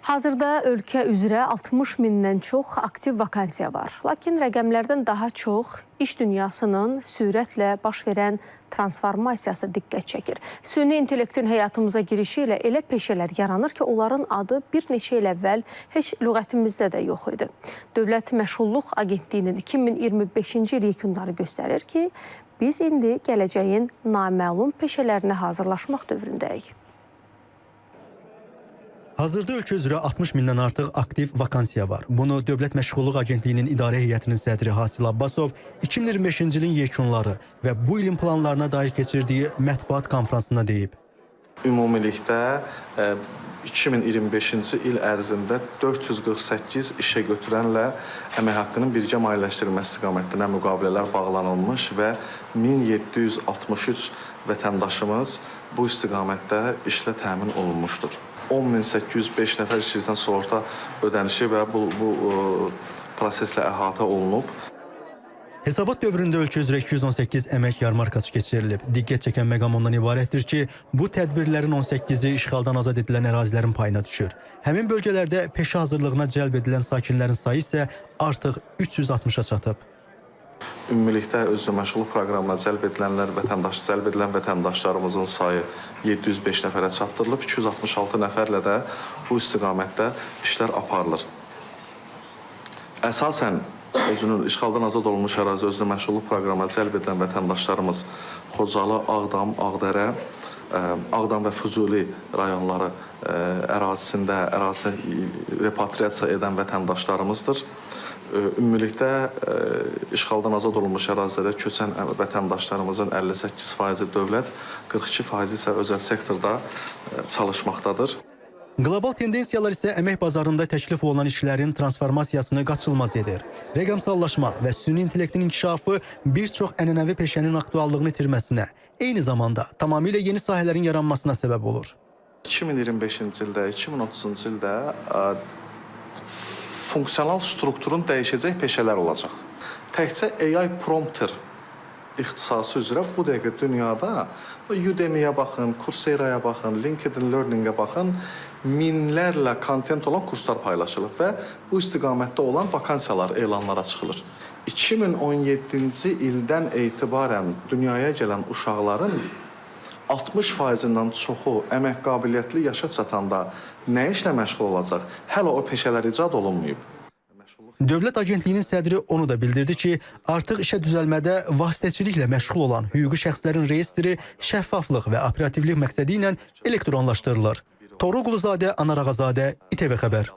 Hazırda ölkə üzrə 60 mindən çox aktiv vakansiya var. Lakin rəqəmlərdən daha çox iş dünyasının sürətlə baş verən transformasiyası diqqət çəkir. Süni intellektin həyatımıza girişi ilə elə peşələr yaranır ki, onların adı bir neçə il əvvəl heç lüğətimizdə də yox idi. Dövlət Məşğulluq Agentliyinin 2025-ci il yekunları göstərir ki, biz indi gələcəyin naməlum peşələrinə hazırlaşmaq dövründəyik. Hazırda ölkə üzrə 60 mindən artıq aktiv vakansiya var. Bunu Dövlət Məşğulluq Agentliyinin İdarə Heyətinin sədri Hasil Abbasov 2025-ci ilin yekunları və bu ilin planlarına dair keçirdiyi mətbuat konfransında deyib. Ümumilikdə 2025-ci il ərzində 448 işə götürənlə əmək haqqının birgə maliyyələşdirilməsi istiqamətində müqavilələr bağlanılmış və 1763 vətəndaşımız bu istiqamətdə işlə təmin olunmuşdur. 10.805 nəfər işsizlikdən sığorta ödənişi və bu proseslə əhatə olunub. Hesabat dövründə ölkə üzrə 218 əmək yarmarkası keçirilib. Diqqət çəkən məqam ondan ibarətdir ki, bu tədbirlərin 18-i işğaldan azad edilən ərazilərin payına düşür. Həmin bölgələrdə peşə hazırlığına cəlb edilən sakinlərin sayı isə artıq 360-a çatıb. Ümumilikdə özünə məşğulluq proqramına cəlb edilənlər, cəlb edilən vətəndaşlarımızın sayı 705 nəfərə çatdırılıb, 266 nəfərlə də bu istiqamətdə işlər aparılır. Əsasən özünün işğaldan azad olunmuş ərazi özünə məşğulluq proqramına cəlb edilən vətəndaşlarımız Xocalı, Ağdam, Ağdərə, Ağdam və Füzuli rayonları ərazisində repatriasiya edən vətəndaşlarımızdır. Ümumilikdə işğaldan azad olunmuş ərazilərdə köçən vətəndaşlarımızın 58% dövlət, 42% isə özəl sektorda çalışmaqdadır. Qlobal tendensiyalar isə əmək bazarında təklif olunan işlərin transformasiyasını qaçılmaz edir. Rəqəmsallaşma və süni intellektin inkişafı bir çox ənənəvi peşənin aktuallığını itirməsinə, eyni zamanda tamamilə yeni sahələrin yaranmasına səbəb olur. 2025-ci ildə, 2030-cu ildə funksional strukturun dəyişəcək peşələr olacaq. Təkcə AI prompter ixtisası üzrə bu dəqiqə dünyada Udemy-yə baxın, Coursera-ya baxın, LinkedIn Learning-ə baxın, minlərlə kontent olan kurslar paylaşılır və bu istiqamətdə olan vakansiyalar elanlara çıxılır. 2017-ci ildən etibarən dünyaya gələn uşaqların 60%-dən çoxu əmək qabiliyyətli yaşa çatanda nə işlə məşğul olacaq? Hələ o peşələr icad olunmayıb. Dövlət Agentliyinin sədri onu da bildirdi ki, artıq işə düzəlmədə vasitəçiliklə məşğul olan hüquqi şəxslərin reyestri şəffaflıq və operativlik məqsədi ilə elektronlaşdırılır. Toğrul Quluzadə, Anar Ağazadə, İTV Xəbər.